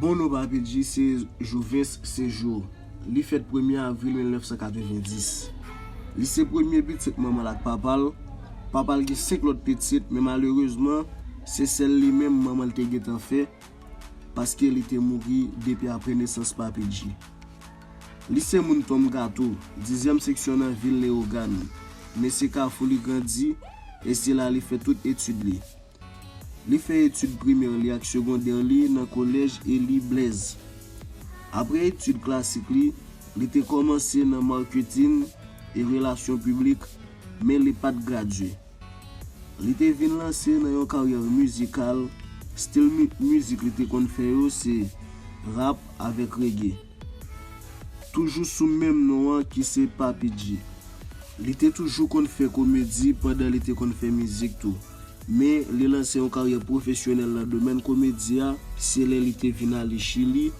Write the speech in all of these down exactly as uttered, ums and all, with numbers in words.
Mon non Papi G se Jouvens Sejour. Li fèt premye avril mil nèf san katrevendis. Li se premye pitit manman l ak papa l. Papa l gen senk lòt pitit, men malerezman, se sèl li menm manman l te gentan fè, paske li te mouri depi apre nesans Papi G. Li se moun Tom Gato, dizyèm seksyon nan vil Leyogàn, men se Kafou li grandi, e se la li fè tout etid li. Li fè etid primè li ak segondè li nan kolèj Élie Blaise. Apre etid klasik li, li te kòmanse nan maketin e relasyon piblik, men li pa t gradye. Li te vin lanse nan yon karyè mizikal, stil mi- mizik li te konn fè yo se rap avèk reggae. Toujou sou menm non an ki se Papi G. Li te toujou konn fè komedi pandan li te konn fè mizik tou. Men li lanse yon karyè pwofesyonèl nan domèn komedi a, se lè li te vin ale Chili.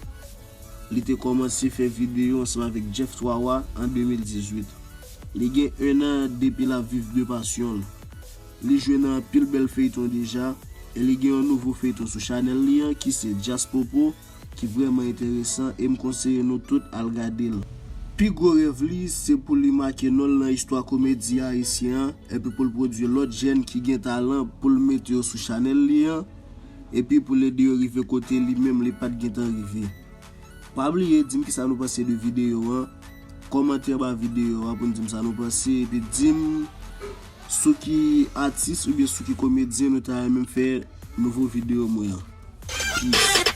Li te kòmanse fè videyo ansanm avèk Jeff Twawa an de mil dizuit. Li gen en an depi l ap viv de pasyon l. Li jwe nan anpil bèl feyton deja, e li gen yon nouvo feyton sou chanèl li an ki se Jazz Popo, ki vrèman enteresan e m konseye nou tout al gade l. Pi gwo rèv li se pou li make non l nan istwa komedi ayisyen an, epi pou l pwodui lòt jèn ki gen talan pou l mete yo sou chanèl li an, epi pou l ede yo rive kote li menm li pa t gentan rive. Pa bliye di m kisa nou panse de videyo an. Kòmante anba videyo a pou n di m sa nou panse, epi di m sou ki atis oubyen sou ki komedyen nou ta renmen m fè nouvo videyo mwen an. Peace.